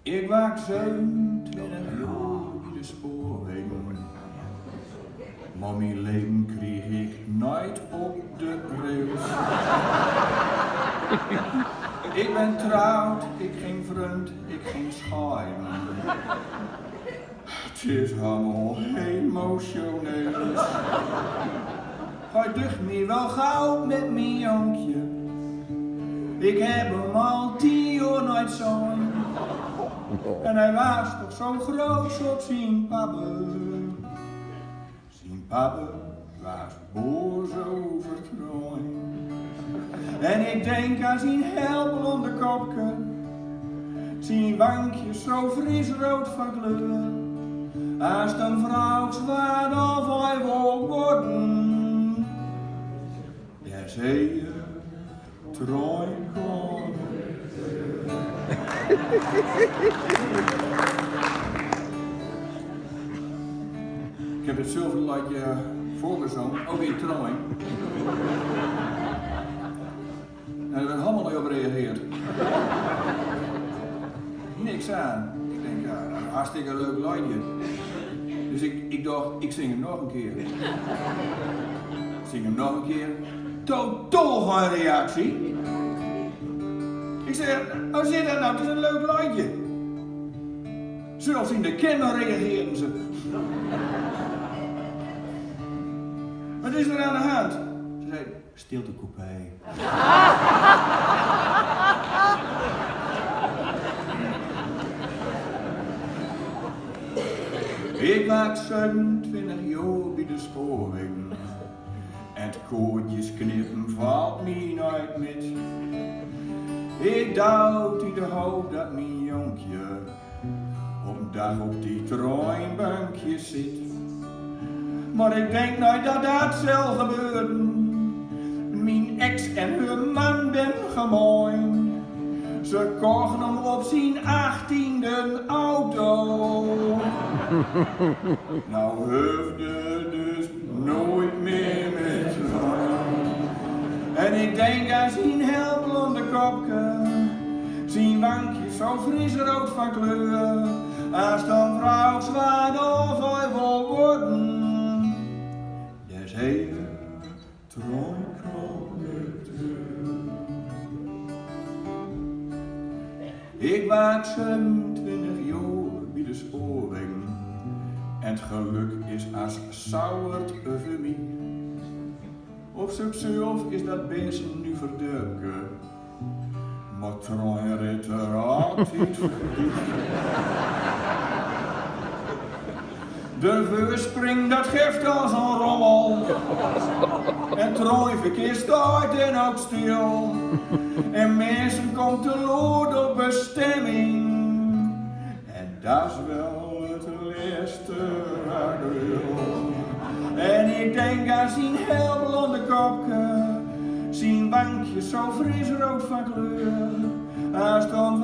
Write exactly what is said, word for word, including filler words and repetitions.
Ik wark zevenentwintig johr bie de spoorwegen. Maar mien leven krieg ik nooit op de rails. Ik ben trouwd, ik ging vreemd, ik ging schuilen. Het is allemaal heel emotioneel. Hij ducht mij wel gauw met mijn jonkje. Ik heb hem al tien jaar nooit zoen. En hij was toch zo groot op zijn papa. Zien papa was boos over Troy. En ik denk aan zien helblonde kopke. Zien wankjes zo frisrood van kleur. Als dan vraagt waar of hij wil worden. Daar zei je Troy Corner. Ik heb het zilveren ladje voorgezongen, ook in Troy. En er werd helemaal niet op gereageerd. Niks aan. Ik denk, ja, hartstikke leuk ladje. Dus ik, ik dacht, ik zing hem nog een keer. Ik zing hem nog een keer. Totaal geen reactie. Ik zeg, oh, zit dat nou? Het is een leuk ladje. Zelfs in de kin reageerden ze. Wat is er aan de hand? Ze zei, stiltecoupé. Ik wark zevenentwintig johr bie de spoorwegen. En 't koordjes knippen valt mij nooit met. Ik doe 't in de hoop dat mijn jonkje op een dag op die treinbankje zit. Maar ik denk nooit dat dat zal gebeuren. Mijn ex en haar man ben gemeen. Ze kochten hem op zijn achttiende auto. Nou hoefde dus nooit meer met Troy. En ik denk aan zijn helblonde kopke, zijn wankjes zo frisrood van kleur. Als dan vraagt waar of hij wil worden, dan zei hij Troy Corner. Ik wark zevenentwintig johr bie de spoorwegen. En 't geluk is as sauert veur mij. Op zichzelf is dat best een nuver dörpke. Maar Troy rit er altijd voorbij. De verspring, dat geft al zo'n rommel. En Troy verkeert steit en ook stil. En mensen komt te laat op bestemming. En dat is wel het eerste wat ik wil. En ik denk aan zijn heel blonde kopke, zijn wankjes zo frisrood van kleur. Als dan